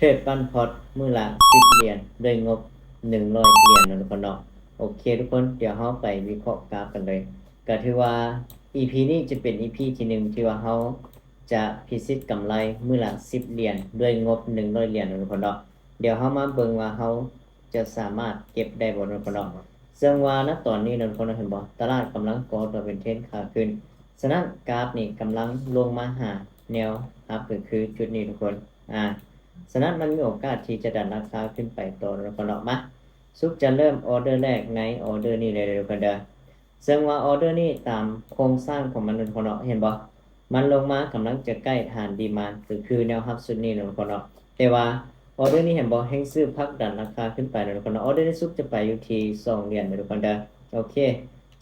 ເທຣດປັ້ນພອດມື້ລະສິບຫຼຽນ ດ້ວຍງົບໜຶ່ງຮ້ອຍຫຼຽນເນາະທຸກຄົນເນາະ. ໂອເຄທຸກຄົນ ດຽວເຮົາໄປວິເຄາະກາຟກັນເລີຍ. ກະຖືວ່າອີພີນີ້ຈະເປັນອີພີທີໜຶ່ງທີ່ວ່າເຮົາຈະພິຊິດກຳໄລມື້ລະສິບຫຼຽນ ດ້ວຍງົບໜຶ່ງຮ້ອຍຫຼຽນເນາະທຸກຄົນເນາະ. ດຽວເຮົາມາເບິ່ງວ່າເຮົາຈະສາມາດເກັບໄດ້ບໍ່ເນາະທຸກຄົນເນາະ. ເຊິ່ງວ່ານະຕອນນີ້ເນາະທຸກຄົນເນາະ ເຫັນບໍ່ ຕະຫຼາດກຳລັງກໍ່ຕົວເປັນເທຣນຂາຂຶ້ນ. ສະນັ້ນກາຟນີ້ກຳລັງລົງມາຫາແນວຮັບ ກໍຄືຈຸດນີ້ທຸກຄົນ. ອາ ສະນັ້ນມັນມີໂອກາດທີ່ຈະດັນລາຄາຂຶ້ນໄປຕໍ່ເນາະທຸກຄົນເນາະ. ມາ ສຸກຈະເລີ່ມອໍເດີແລກໃນອໍເດີນີ້ເລີຍເດີທຸກຄົນເດີ. ເຊິ່ງວ່າອໍເດີນີ້ຕາມໂຄງສ້າງຂອງມັນເນາະທຸກຄົນເນາະ ເຫັນບໍ່ ມັນລົງມາກຳລັງຈະໃກ້ຖານດີມານ ກໍຄືແນວຮັບຊຸດນີ້ເນາະທຸກຄົນເນາະ. ແຕ່ວ່າອໍເດີນີ້ເຫັນບໍ່ ແຮງຊື້ຜັກດັນລາຄາຂຶ້ນໄປເນາະທຸກຄົນເນາະ. ອໍເດີນີ້ສຸກຈະໄປຢູ່ທີ່ສອງຫຼຽນເດີທຸກຄົນເດີ. ໂອເຄ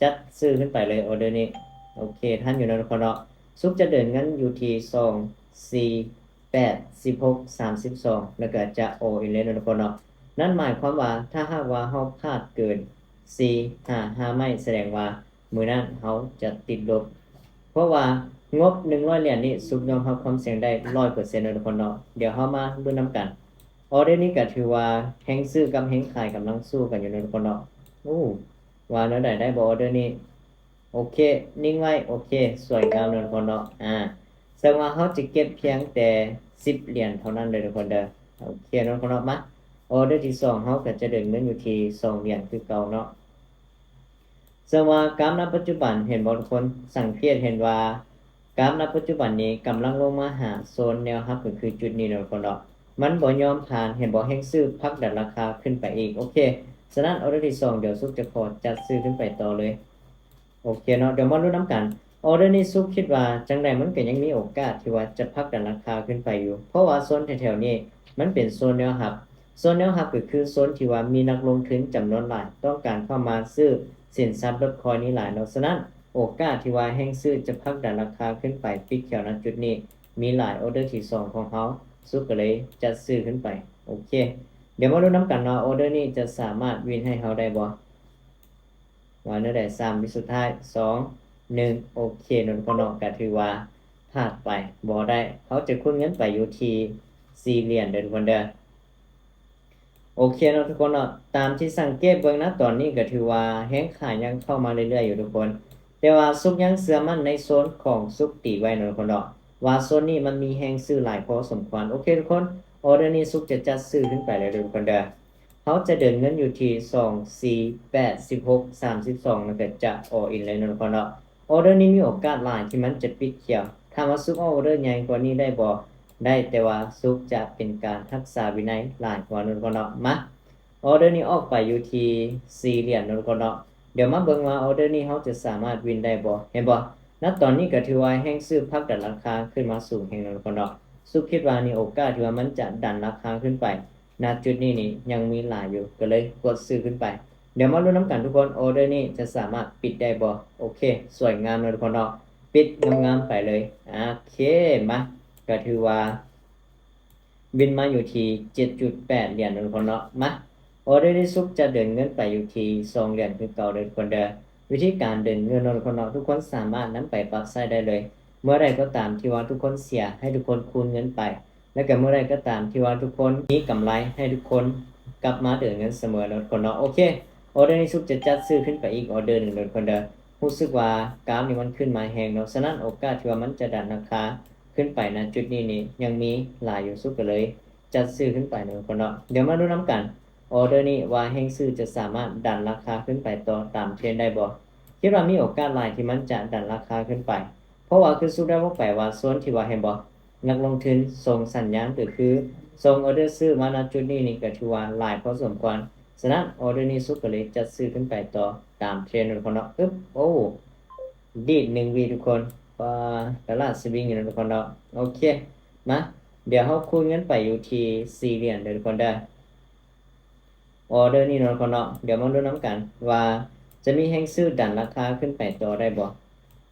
ຈັດຊື້ຂຶ້ນໄປເລີຍອໍເດີນີ້. ໂອເຄ ທັນຢູ່ເນາະທຸກຄົນເນາະ. ສຸກຈະເດີນເງິນຢູ່ທີ່ສອງ ສີ່ ແປດ ສິບຫົກ ສາມສິບສອງ ແລ້ວກໍຈະອໍອິນເລີຍເນາະທຸກຄົນເນາະ. ນັ້ນໝາຍຄວາມວ່າ ຖ້າຫາກວ່າເຮົາພາດເກີນສີ່ ຫ້າ ຫ້າໄມ້ ສະແດງວ່າມື້ນັ້ນເຮົາຈະຕິດລົບ ເພາະວ່າງົບໜຶ່ງຮ້ອຍຫຼຽນນີ້ ສຸກຍອມຮັບຄວາມສ່ຽງໄດ້ຮ້ອຍເປີເຊັນເນາະທຸກຄົນເນາະ. ດຽວເຮົາມາລຸ້ນນຳກັນ. ອໍເດີນີ້ກໍຖືວ່າແຮງຊື້ກັບແຮງຂາຍກຳລັງສູ້ກັນຢູ່ເນາະທຸກຄົນເນາະ. ໂອ້ ວ່າແນວໃດ ໄດ້ບໍ່ອໍເດີນີ້? ໂອເຄ ນິ່ງໄວ້. ໂອເຄ ສວຍງາມເນາະທຸກຄົນເນາະ. ອາ ເຊິ່ງວ່າເຮົາຈະເກັບພຽງແຕ່ສິບຫຼຽນເທົ່ານັ້ນເດີທຸກຄົນເດີ. ໂອເຄເນາະທຸກຄົນເນາະ. ມາ ອໍເດີທີສອງ ເຮົາກໍຈະເດີນເງິນຢູ່ທີ່ສອງຫຼຽນຄືເກົ່າເນາະ. ເຊິ່ງວ່າກາຟນະປັດຈຸບັນ ເຫັນບໍ່ທຸກຄົນ ສັງເກດເຫັນວ່າກາຟນະປັດຈຸບັນນີ້ກຳລັງລົງມາຫາໂຊນແນວຮັບ ກໍຄືຈຸດນີ້ເນາະທຸກຄົນເນາະ. ມັນບໍ່ຍອມຜ່ານ ເຫັນບໍ່ ແຮງຊື້ຜັກດັນລາຄາຂຶ້ນໄປອີກ. ໂອເຄ ສະນັ້ນອໍເດີທີສອງ ດຽວສຸກຈະຂໍຈັດຊື້ຂຶ້ນໄປຕໍ່ເລີຍ. ໂອເຄເນາະ ດຽວມາລຸ້ນນຳກັນ. ອໍເດີນີ້ສຸກຄິດວ່າຈັ່ງໃດມັນກໍຍັງມີໂອກາດທີ່ວ່າຈະຜັກດັນລາຄາຂຶ້ນໄປຢູ່ ເພາະວ່າໂຊນແຖວໆນີ້ມັນເປັນໂຊນແນວຮັບ. ໂຊນແນວຮັບກໍຄືໂຊນທີ່ວ່າມີນັກລົງທຶນຈຳນວນຫຼາຍຕ້ອງການເຂົ້າມາຊື້ສິນຊັບ Dogecoin ນີ້ຫຼາຍເນາະ. ສະນັ້ນໂອກາດທີ່ວ່າແຮງຊື້ຈະຜັກດັນລາຄາຂຶ້ນໄປປິດຂຽວນະຈຸດນີ້ມີຫຼາຍ. ອໍເດີທີສອງຂອງເຮົາ ສຸກກໍເລີຍຈັດຊື້ຂຶ້ນໄປ. ໂອເຄ ດຽວມາລຸ້ນນຳກັນວ່າອໍເດີນີ້ຈະສາມາດວິນໃຫ້ເຮົາໄດ້ບໍ່? ວ່າແນວໃດ? ສາມວິສຸດທ້າຍ ສອງ ໜຶ່ງ ໂອເຄເນາະທຸກຄົນເນາະ. ກໍຖືວ່າພາດໄປ ບໍ່ໄດ້. ເຮົາຈະຄູນເງິນໄປຢູ່ທີ່ສີ່ຫຼຽນເດີທຸກຄົນເດີ. ໂອເຄເນາະທຸກຄົນເນາະ ຕາມທີ່ສັງເກດເບິ່ງນະຕອນນີ້ກໍຖືວ່າແຮງຂາຍຍັງເຂົ້າມາເລື້ອຍໆຢູ່ທຸກຄົນ. ແຕ່ວ່າສຸກຍັງເຊື່ອໝັ້ນໃນໂຊນຂອງສຸກຕີໄວ້ເນາະທຸກຄົນເນາະ ວ່າໂຊນນີ້ມັນມີແຮງຊື້ຫຼາຍພໍສົມຄວນ. ໂອເຄທຸກຄົນ ອໍເດີນີ້ສຸກຈະຈັດຊື້ຂຶ້ນໄປແລ້ວເດີທຸກຄົນເດີ. ເຮົາຈະເດີນເງິນຢູ່ທີ່ສອງ ສີ່ ແປດ ສິບຫົກ ສາມສິບສອງ ແລ້ວກໍຈະ all in ເລີຍເນາະທຸກຄົນເນາະ. ອໍເດີນີ້ມີໂອກາດຫຼາຍທີ່ມັນຈະປິດຂຽວ. ຖາມວ່າສຸກອອກອໍເດີໃຫຍ່ກວ່ານີ້ໄດ້ບໍ່? ໄດ້ ແຕ່ວ່າສຸກຈະເປັນການຮັກສາວິໄນຫຼາຍກວ່າເນາະທຸກຄົນເນາະ. ມາ ອໍເດີນີ້ອອກໄປຢູ່ທີ່ສີ່ຫຼຽນເນາະທຸກຄົນເນາະ. ດຽວມາເບິ່ງວ່າອໍເດີນີ້ເຮົາຈະສາມາດວິນໄດ້ບໍ່? ເຫັນບໍ່? ນະຕອນນີ້ກໍຖືວ່າແຮງຊື້ຜັກດັນລາຄາຂຶ້ນມາສູງແຮງເນາະທຸກຄົນເນາະ. ສຸກຄິດວ່ານີ້ໂອກາດທີ່ວ່າມັນຈະດັນລາຄາຂຶ້ນໄປ ນະຈຸດນີ້ນີ້ຍັງມີຫຼາຍຢູ່ ກໍເລີຍກົດຊື້ຂຶ້ນໄປ. ດຽວມາລຸ້ນນຳກັນທຸກຄົນ ອໍເດີນີ້ຈະສາມາດປິດໄດ້ບໍ່? ໂອເຄ ສວຍງາມເນາະທຸກຄົນເນາະ ປິດງາມໆໄປເລີຍ. ໂອເຄ ມາ ກໍຖືວ່າວິນມາຢູ່ທີ່ເຈັດຈຸດແປດຫຼຽນເນາະທຸກຄົນເນາະ. ມາ ອໍເດີນີ້ສຸກຈະເດີນເງິນໄປຢູ່ທີ່ສອງຫຼຽນຄືເກົ່າເດີທຸກຄົນເດີ. ວິທີການເດີນເງິນເນາະທຸກຄົນເນາະ ທຸກຄົນສາມາດນຳໄປປັບໃຊ້ໄດ້ເລີຍ. ເມື່ອໃດກໍຕາມທີ່ວ່າທຸກຄົນເສຍ ໃຫ້ທຸກຄົນຄູນເງິນໄປ ແລ້ວກໍເມື່ອໃດກໍຕາມທີ່ວ່າທຸກຄົນມີກຳໄລ ໃຫ້ທຸກຄົນກັບມາເດີນເງິນສະເໝີເນາະທຸກຄົນເນາະ. ໂອເຄ ອໍເດີນີ້ສຸກຈະຈັດຊື້ຂຶ້ນໄປອີກອໍເດີໜຶ່ງເດີທຸກຄົນເດີ. ຮູ້ສຶກວ່າກາຟນີ້ມັນຂຶ້ນມາແຮງເນາະ ສະນັ້ນໂອກາດທີ່ວ່າມັນຈະດັນລາຄາຂຶ້ນໄປນະຈຸດນີ້ນີ້ຍັງມີຫຼາຍຢູ່ ສຸກກໍເລີຍຈັດຊື້ຂຶ້ນໄປເນາະທຸກຄົນເນາະ. ດຽວມາລຸ້ນນຳກັນ ອໍເດີນີ້ວ່າແຮງຊື້ຈະສາມາດດັນລາຄາຂຶ້ນໄປຕໍ່ຕາມເທຣນໄດ້ບໍ່? ຄິດວ່າມີໂອກາດຫຼາຍທີ່ມັນຈະດັນລາຄາຂຶ້ນໄປ ເພາະວ່າຄືສຸກໄດ້ບອກໄປວ່າໂຊນທີ່ວ່າ ເຫັນບໍ່ ນັກລົງທຶນສົ່ງສັນຍານ ກໍຄືສົ່ງອໍເດີຊື້ມານະຈຸດນີ້ນີ້ ກໍຖືວ່າຫຼາຍພໍສົມຄວນ. ສະນັ້ນອໍເດີນີ້ສຸກກໍເລີຍຈັດຊື້ຂຶ້ນໄປຕໍ່ຕາມເທຣນເນາະທຸກຄົນເນາະ. ອຶບ ໂອ້ ດີດໜຶ່ງວິທຸກຄົນ ວ່າຕະຫຼາດສະວິງຢູ່ເນາະທຸກຄົນເນາະ. ໂອເຄ ມາ ດຽວເຮົາຄູນເງິນໄປຢູ່ທີ່ສີ່ຫຼຽນເດີທຸກຄົນເດີ. ອໍເດີນີ້ເນາະທຸກຄົນເນາະ ດຽວມາລຸ້ນນຳກັນວ່າຈະມີແຮງຊື້ດັນລາຄາຂຶ້ນໄປຕໍ່ໄດ້ບໍ່?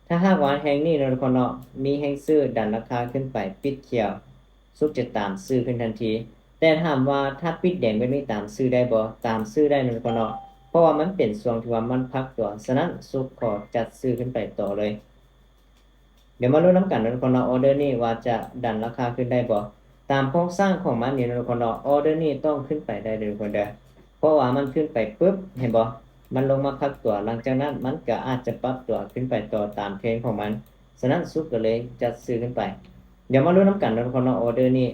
ຖ້າຫາກວ່າແຮງນີ້ເນາະທຸກຄົນເນາະ ມີແຮງຊື້ດັນລາຄາຂຶ້ນໄປປິດຂຽວ ສຸກຈະຕາມຊື້ຂຶ້ນທັນທີ. ແຕ່ຖາມວ່າຖ້າປິດແດງແບບນີ້ຕາມຊື້ໄດ້ບໍ່? ຕາມຊື້ໄດ້ເນາະທຸກຄົນເນາະ ເພາະວ່າມັນເປັນຊ່ວງທີ່ວ່າມັນພັກຕົວ. ສະນັ້ນສຸກຂໍຈັດຊື້ຂຶ້ນໄປຕໍ່ເລີຍ. ດຽວມາລຸ້ນນຳກັນເນາະທຸກຄົນເນາະ ອໍເດີນີ້ວ່າຈະດັນລາຄາຂຶ້ນໄດ້ບໍ່? ຕາມໂຄງສ້າງຂອງມັນນີ້ເນາະທຸກຄົນເນາະ ອໍເດີນີ້ຕ້ອງຂຶ້ນໄປໄດ້ເດີທຸກຄົນເດີ ເພາະວ່າມັນຂຶ້ນໄປປຶບ ເຫັນບໍ່ ມັນລົງມາພັກຕົວ ຫຼັງຈາກນັ້ນມັນກໍອາດຈະປັບຕົວຂຶ້ນໄປຕໍ່ຕາມເທຣນຂອງມັນ. ສະນັ້ນສຸກກໍເລີຍຈັດຊື້ຂຶ້ນໄປ. ດຽວມາລຸ້ນນຳກັນເນາະທຸກຄົນເນາະ ອໍເດີນີ້.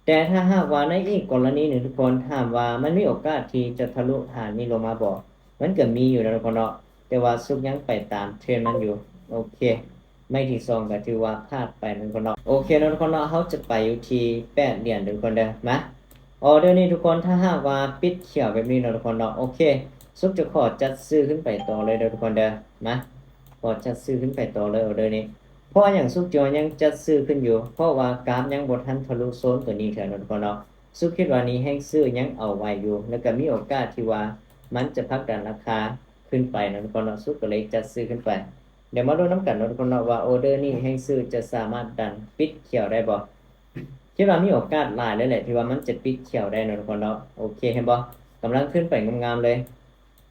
ແຕ່ຖ້າຫາກວ່າໃນອີກກໍລະນີໜຶ່ງທຸກຄົນ ຖາມວ່າມັນມີໂອກາດທີ່ຈະທະລຸຖານນີ້ລົງມາບໍ່? ມັນກໍມີຢູ່ເນາະທຸກຄົນເນາະ ແຕ່ວ່າສຸກຍັງໄປຕາມເທຣນມັນຢູ່. ໂອເຄ ໄມ້ທີສອງກໍຖືວ່າພາດໄປເນາະທຸກຄົນເນາະ. ໂອເຄເນາະທຸກຄົນເນາະ ເຮົາຈະໄປຢູ່ທີ່ແປດຫຼຽນເດີທຸກຄົນເດີ. ມາ ອໍເດີນີ້ທຸກຄົນ ຖ້າຫາກວ່າປິດຂຽວແບບນີ້ເນາະທຸກຄົນເນາະ ໂອເຄ ສຸກຈະຂໍຈັດຊື້ຂຶ້ນໄປຕໍ່ເລີຍເດີທຸກຄົນເດີ. ມາ ຂໍຈັດຊື້ຂຶ້ນໄປຕໍ່ເລີຍ ອໍເດີນີ້. ເພາະຫຍັງສຸກຈຶ່ງຍັງຈັດຊື້ຂຶ້ນຢູ່? ເພາະວ່າກາຟຍັງບໍ່ທັນທະລຸໂຊນຕົວນີ້ເທື່ອເນາະທຸກຄົນເນາະ. ສຸກຄິດວ່ານີ້ແຮງຊື້ຍັງເອົາໄວ້ຢູ່ ແລ້ວກໍມີໂອກາດທີ່ວ່າມັນຈະຜັກດັນລາຄາຂຶ້ນໄປເນາະທຸກຄົນເນາະ ສຸກກໍເລີຍຈັດຊື້ຂຶ້ນໄປ. ດຽວມາລຸ້ນນຳກັນເນາະທຸກຄົນເນາະ ວ່າອໍເດີນີ້ແຮງຊື້ຈະສາມາດດັນປິດຂຽວໄດ້ບໍ່? ຄິດວ່າມີໂອກາດຫຼາຍເລີຍແຫຼະ ທີ່ວ່າມັນຈະປິດຂຽວໄດ້ເນາະທຸກຄົນເນາະ. ໂອເຄ ເຫັນບໍ່ ກຳລັງຂຶ້ນໄປງາມໆເລີຍ.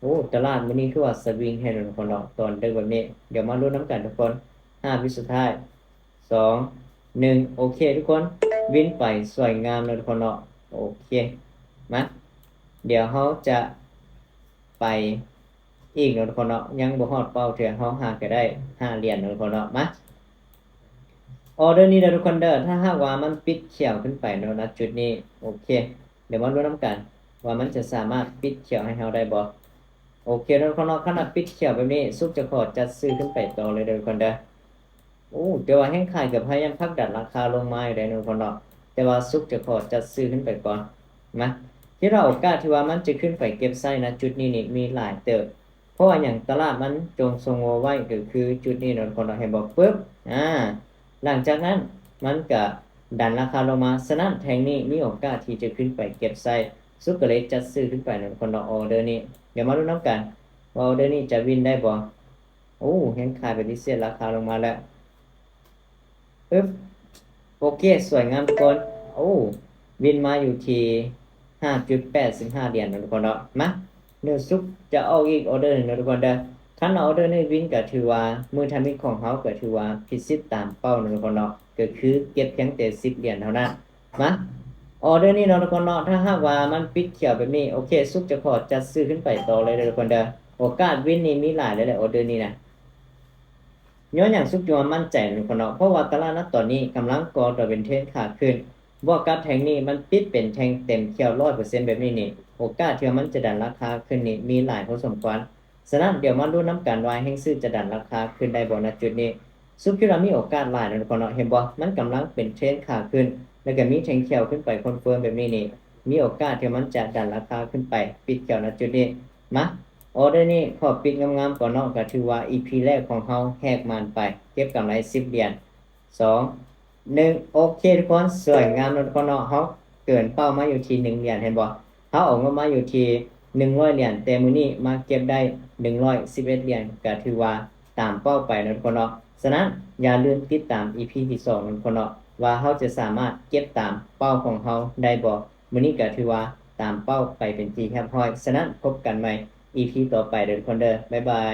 ໂອ້ ຕະຫຼາດມື້ນີ້ຄືວ່າສະວິງແຮງເນາະທຸກຄົນເນາະ ຕອນດຶກແບບນີ້. ດຽວມາລຸ້ນນຳກັນທຸກຄົນ ຫ້າວິສຸດທ້າຍ ສອງ ໜຶ່ງ ໂອເຄທຸກຄົນ ວິນໄປສວຍງາມເນາະທຸກຄົນເນາະ. ໂອເຄ ມາ ດຽວເຮົາຈະໄປອີກເນາະທຸກຄົນເນາະ ຍັງບໍ່ຮອດເປົ້າເທື່ອ ເຮົາຫາກໍໄດ້ຫ້າຫຼຽນເນາະທຸກຄົນເນາະ. ມາ ອໍເດີນີ້ເດີທຸກຄົນເດີ ຖ້າຫາກວ່າມັນປິດຂຽວຂຶ້ນໄປເນາະ ນະຈຸດນີ້ ໂອເຄ ດຽວມາລຸ້ນນຳກັນວ່າມັນຈະສາມາດປິດຂຽວໃຫ້ເຮົາໄດ້ບໍ່? ໂອເຄເນາະທຸກຄົນເນາະ ຄັນວ່າປິດຂຽວແບບນີ້ ສຸກຈະຂໍຈັດຊື້ຂຶ້ນໄປຕໍ່ເລີຍເດີທຸກຄົນເດີ. ໂອ້ ແຕ່ວ່າແຮງຂາຍກໍພະຍາຍາມຜັກດັນລາຄາລົງມາຢູ່ເດ້ເນາະທຸກຄົນເນາະ ແຕ່ວ່າສຸກຈະຂໍຈັດຊື້ຂຶ້ນໄປກ່ອນ. ມາ ຄິດວ່າໂອກາດທີ່ວ່າມັນຈະຂຶ້ນໄປເກັບໄຊນະຈຸດນີ້ນີ້ມີຫຼາຍເຕີບ. ເພາະວ່າຫຍັງ? ຕະຫຼາດມັນຈົງຊົງໂວໄວ້ ກໍຄືຈຸດນີ້ເນາະທຸກຄົນເນາະ ເຫັນບໍ່? ປຶບ ອາ ຫຼັງຈາກນັ້ນມັນກະດັນລາຄາລົງມາ ສະນັ້ນແທ່ງນີ້ມີໂອກາດທີ່ຈະຂຶ້ນໄປເກັບໄຊ ສຸກກໍເລີຍຈັດຊື້ຂຶ້ນໄປເນາະທຸກຄົນເນາະ ອໍເດີນີ້. ດຽວມາລຸ້ນນຳກັນວ່າອໍເດີນີ້ຈະວິນໄດ້ບໍ່? ໂອ້ ແຮງຂາຍປະຕິເສດລາຄາລົງມາແລ້ວ. ອຶບ ໂອເຄ ສວຍງາມທຸກຄົນ. ໂອ້ ວິນມາຢູ່ທີ່ຫ້າຈຸດແປດສິບຫ້າຫຼຽນເນາະທຸກຄົນເນາະ. ມາ ດຽວສຸກຈະອອກອີກອໍເດີໜຶ່ງເນາະທຸກຄົນເດີ. ຄັນວ່າອໍເດີນີ້ວິນກໍຖືວ່າມື້ທຳອິດຂອງເຮົາກໍຖືວ່າພິດຊິດຕາມເປົ້າເນາະທຸກຄົນເນາະ ກໍຄືເກັບພຽງແຕ່ສິບຫຼຽນເທົ່ານັ້ນ. ມາ ອໍເດີນີ້ເນາະທຸກຄົນເນາະ ຖ້າຫາກວ່າມັນປິດຂຽວແບບນີ້ ໂອເຄ ສຸກຈະຂໍຈັດຊື້ຂຶ້ນໄປຕໍ່ເລີຍເດີທຸກຄົນເດີ. ໂອກາດວິນນີ້ມີຫຼາຍເລີຍແຫຼະ ອໍເດີນີ້ນະ. ຍ້ອນຫຍັງສຸກຈຶ່ງວ່າໝັ້ນໃຈເນາະທຸກຄົນເນາະ? ເພາະວ່າຕະຫຼາດນັດຕອນນີ້ກຳລັງກໍ່ຕົວເປັນເທຣນຂາຂຶ້ນ ບວກກັບແທ່ງນີ້ມັນປິດເປັນແທ່ງເຕັມຂຽວຮ້ອຍເປີເຊັນແບບນີ້ນີ້ ໂອກາດທີ່ວ່າມັນຈະດັນລາຄາຂຶ້ນນີ້ມີຫຼາຍພໍສົມຄວນ. ສະນັ້ນ ດຽວມາລຸ້ນນຳກັນວ່າແຮງຊື້ຈະດັນລາຄາຂຶ້ນໄດ້ບໍ່ ນະຈຸດນີ້. ສຸກຄິດວ່າມີໂອກາດຫຼາຍເນາະທຸກຄົນເນາະ ເຫັນບໍ່? ມັນກຳລັງເປັນເທຣນຂາຂຶ້ນ ແລ້ວກໍມີແທ່ງຂຽວຂຶ້ນໄປຄອນເຟີມແບບນີ້ນີ້ ມີໂອກາດທີ່ມັນຈະດັນລາຄາຂຶ້ນໄປ ປິດຂຽວນະຈຸດນີ້. ມາ ອໍເດີນີ້ຂໍປິດງາມໆກ່ອນເນາະ ກໍຖືວ່າອີພີແລກຂອງເຮົາແຫກໝານໄປ ເກັບກຳໄລສິບຫຼຽນ. ສອງ ໜຶ່ງ ໂອເຄທຸກຄົນ ສວຍງາມເນາະທຸກຄົນເນາະ. ເຮົາເກີນເປົ້າມາຢູ່ທີ່ໜຶ່ງຫຼຽນ ເຫັນບໍ່? ເຮົາເອົາງົບມາຢູ່ທີ່ໜຶ່ງຮ້ອຍຫຼຽນ ແຕ່ມື້ນີ້ມາເກັບໄດ້ໜຶ່ງຮ້ອຍສິບເອັດຫຼຽນ ກໍຖືວ່າຕາມເປົ້າໄປເນາະທຸກຄົນເນາະ. ສະນັ້ນ ຢ່າລືມຕິດຕາມອີພີທີສອງເນາະທຸກຄົນເນາະ ວ່າເຮົາຈະສາມາດເກັບຕາມເປົ້າຂອງເຮົາໄດ້ບໍ່. ມື້ນີ້ກໍຖືວ່າຕາມເປົ້າໄປເປັນທີ່ຮຽບຮ້ອຍ. ສະນັ້ນ ພົບກັນໃໝ່ອີພີຕໍ່ໄປເດີທຸກຄົນເດີ. ບາຍບາຍ.